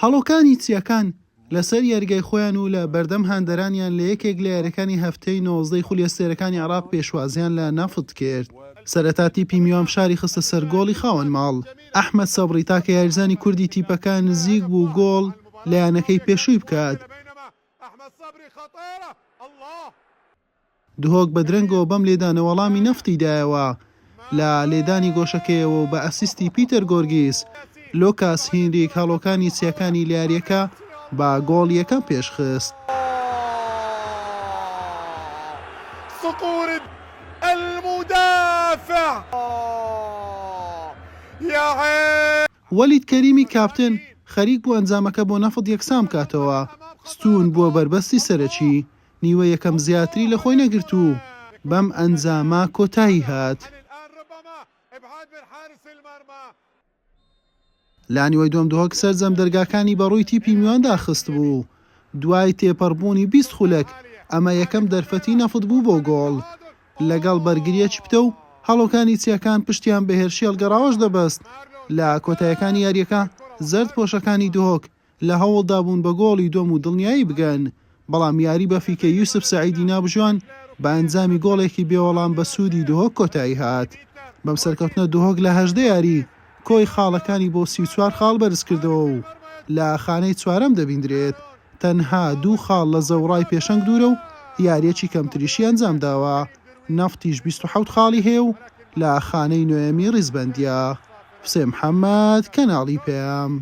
هەڵۆکانی چیاکان لەسەر یاریگای خۆیان و لە بەردەم هاندەرانیان لە یەکێک لە یاریەکانی هەفتەی نۆزدەی خولی ئەستێرەکانی عێراق پێشوازیان لە نەفت کرد. سەرەتا تیپی میوان فشاری خستە سەر گۆڵی خاوەن ماڵ، ئەحمەد سەبری تاکە یاریزانی کوردی تیپەکە نزیک بوو گۆڵ لە یانەکەی پێشووی بکات. دهۆک بە درەنگەوە بەم لێدانە وەڵامی نەفتی دایەوە، لە لێدانی گۆشەکەیەوە و بە ئەسیستی پیتەر گۆرگیس، لۆکاس هینریک هەڵۆکانی چیاکانی لە یارییەکە بە گۆڵ یەکەم پێشخست. وەلید کەریمی کاپتن خەریک بوو ئەنجامەکە بۆ نەفت یەکسان بکاتەوە، ستوون بووە بەربەستی سەرەکی. نیوەی یەکەم زیاتری لە خۆی نەگرت و بەم ئەنجامە کۆتایی هات. لە نیوەی دووەم دهۆک سەرجەم دەرگاکانی بە ڕووی تیپی میوان داخستبوو، دوای تێپەڕبوونی 20 خولەک ئەمە یەکەم دەرفەتی نەفت بوو بۆ گۆڵ، لەگەڵ بەرگرییەکی پتەو هەڵۆکانی چیاکان پشتیان بە هێرشی هەڵگەڕاوەش دەبەست، لە کۆتاییەکانی یارییەکە زەرد پۆشەکانی دهۆک لە هەوڵدا بوون بە گۆڵی دووەم و دڵنیایی بگەن، بەڵام یاری بە فیکەی یوسف سەعیدی ناوبژیوان بە ئەنجامی گۆڵێکی بێوەڵام بە سوودی دهۆک کۆتایی هات. بەم سەرکەوتنە دهۆک لە 18 یاری کۆی خاڵەکانی بۆ 34 خاڵ بەرزکردەوە و لە خانەی چوارەم دەبیندرێت، تەنها دوو خاڵ لە زەوڕای پێشەنگ دوورە و یارییەکی کەمتریشی ئەنجامداوە، نەفتیش 27 خاڵی هەیە و لە خانەی نۆیەمی ریزبەندییە. حوسێن محەمەد، کەناڵی پەیام.